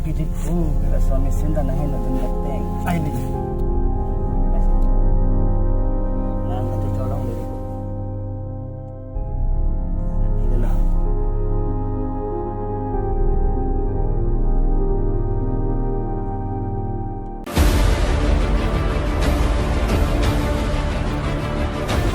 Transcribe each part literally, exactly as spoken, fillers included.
Di bu, bila suami sinta nahin na dun gateng. Ai ni. Nang kata colong dulu. Inilah.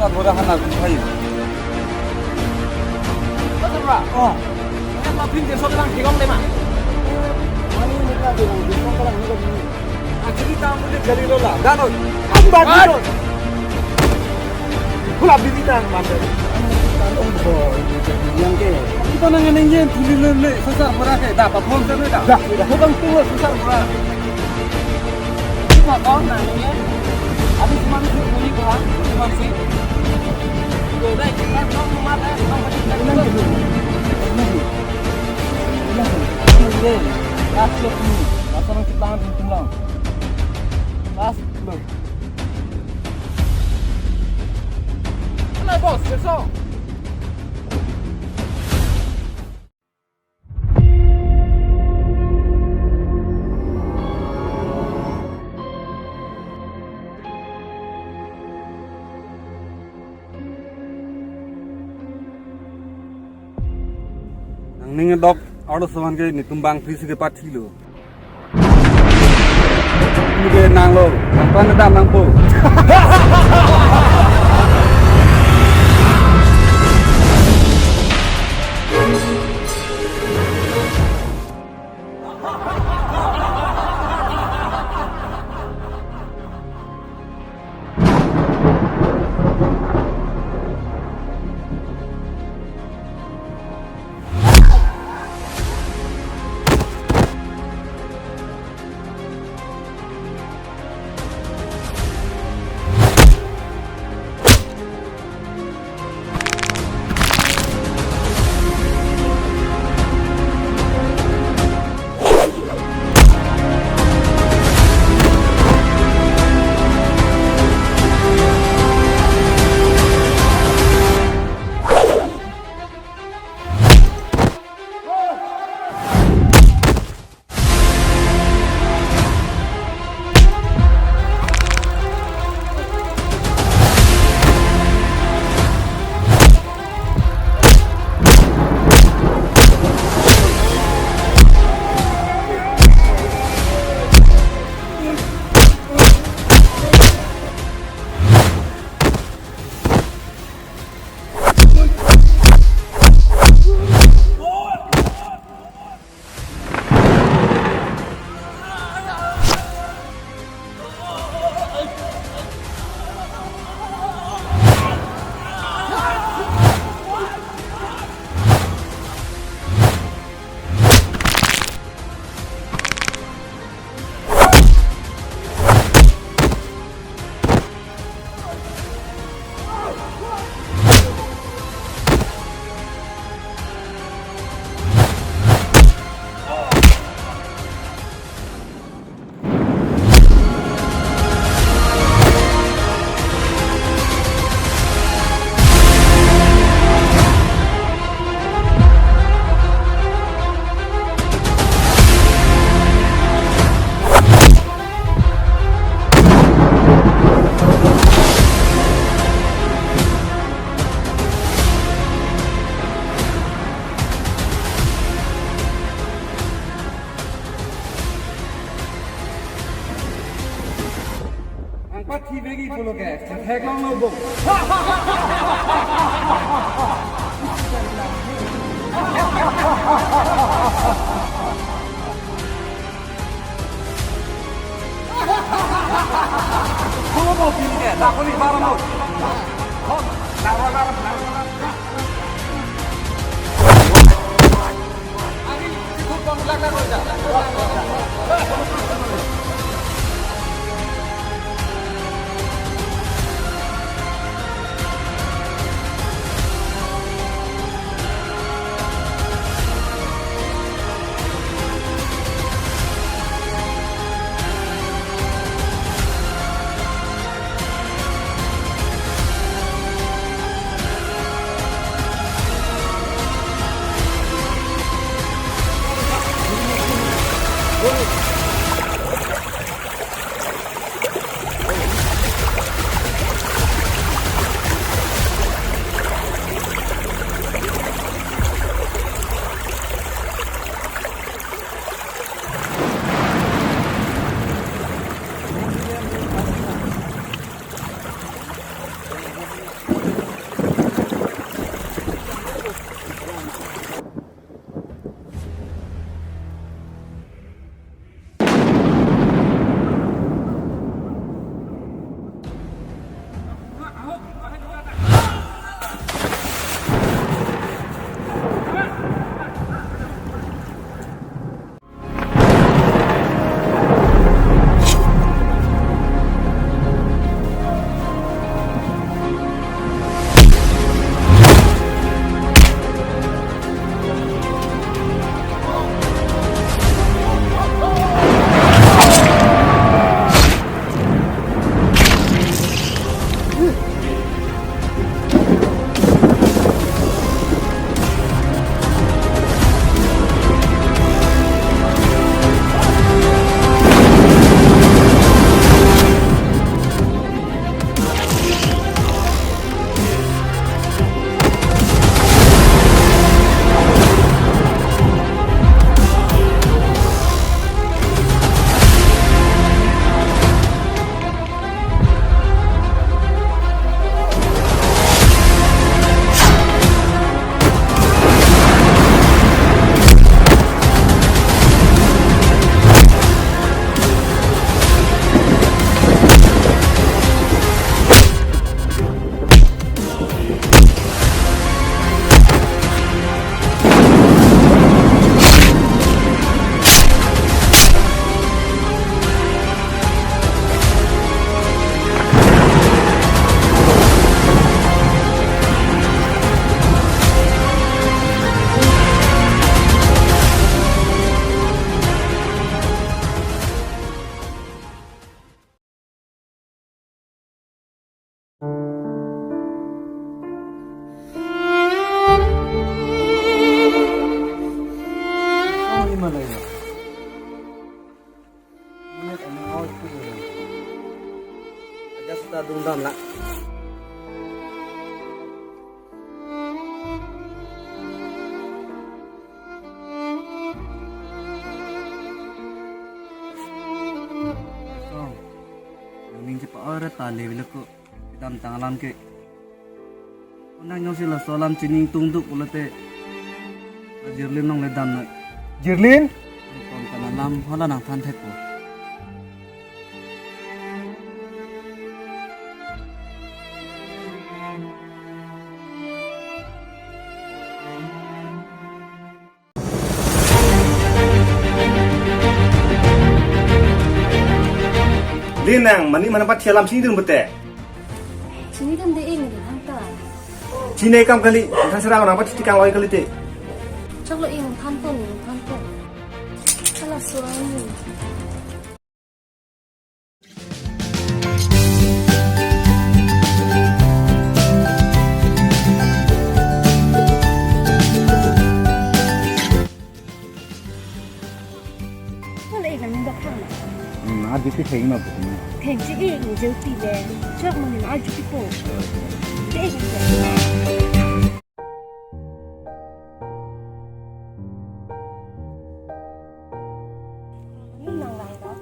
Sa bora hana bihai. Betul, Pak? Oh. Ini apa pin dia seorang kigong deh, Mak? Ini kita bilang, kita bilang, ini kan ini. Actually, tamu dia gali lola. Dano. Ambat What? Dano. Pula bibitang, Mak. Yang ke. Kita nang nang yen, tuli lele, sasar bora ke. Dah, apa phone sana dah? Dah, dah. Hubang tu, sasar bora. Ini mah kau nang ni ya. Abis cuma ni sih, bunyi gua, cuma sih. Yo, dai, kita kau rumah, eh, kau masih tak ikut. Ini, ini, ini, last shot ni. Masa orang kita orang tinggal. Last shot. Kenal, bos, besok. Nangning dok, arloso aphan ke netum bangphli si kepathilo. Ini ke nanglo, nangphan kedam nangpo. Nangpathi begi pulo ke, theklonglo bung. Pulo mo pin ke, dakoni barang mo. Hon, darwa barang, darwa barang. Ale vele ko, kedamtang alam ke. Konat jongsi laso alam chini ingtung duk pulote, Jirlin along le damnoi. Jirlin? Ton tan alam hala nangthan thekpo. Lin, nang mani mana pathi alam chinidun pute? Chinidunde, ing di hangta. Chini kam kali, thang serang nang pathi tikang loi kalite. Choklo, ing thanpon, ing thanpon. Hala suang. Hala, ing nang dok thang. Hmm, a duty theng ma bu. Thengji, ing duty le. Chok mo ni a duty po. Te ing. Ini nang lang dok.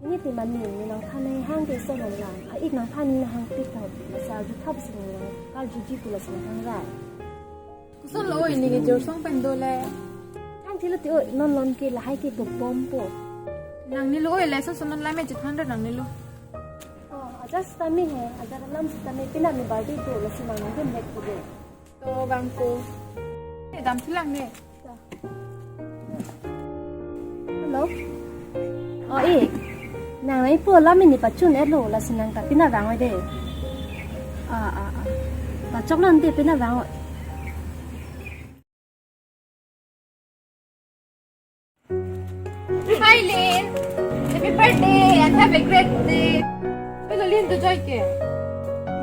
Ini ti mani, ni nangthan hang ke son lang. A-ik nangthan ni hang pik tau. Masa arju thap si nang. Kal juji pula si nang rai. Koson lo oi, neli ke Jorsong pen do le. Thang thilo ti oi, non lon ke lahai ke bom bom po. Nangli lo oi le, son son non lam me chethan ra nangli lo. Oh, ajar sitame he, ajar alam sitame, pina ni birthday do, lasi nang nangdun mek ko do. To bang ko. Eh, damthu lang ne. Hello. Oh, eh. Nang nai po lam ini pachun-et lo, lasi nang ta pina vang oi de. Ah, ah, ah. Ta choklo ante pina vang oi. Hi, Lin. Happy birthday and have a great day. Hello, Lin, tu joy ke?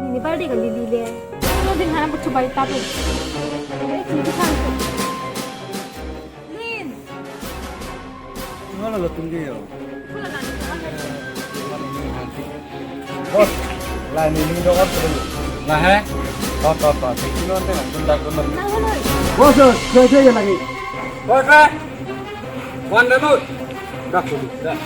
Neli birthday kali, Lin le. Hello, Lin, hana buchu bai ta tu. Eh, chinti sang tu. Lin. Mana lo tunggu yo? Hello, Lin. Bos, la neli dong dulu. Nah, he? To, to, to. Sini nanti nang tunda dulu. Bos, bos, saya lagi. Bos, eh? Wan dulu. Dah, dulu. Dah.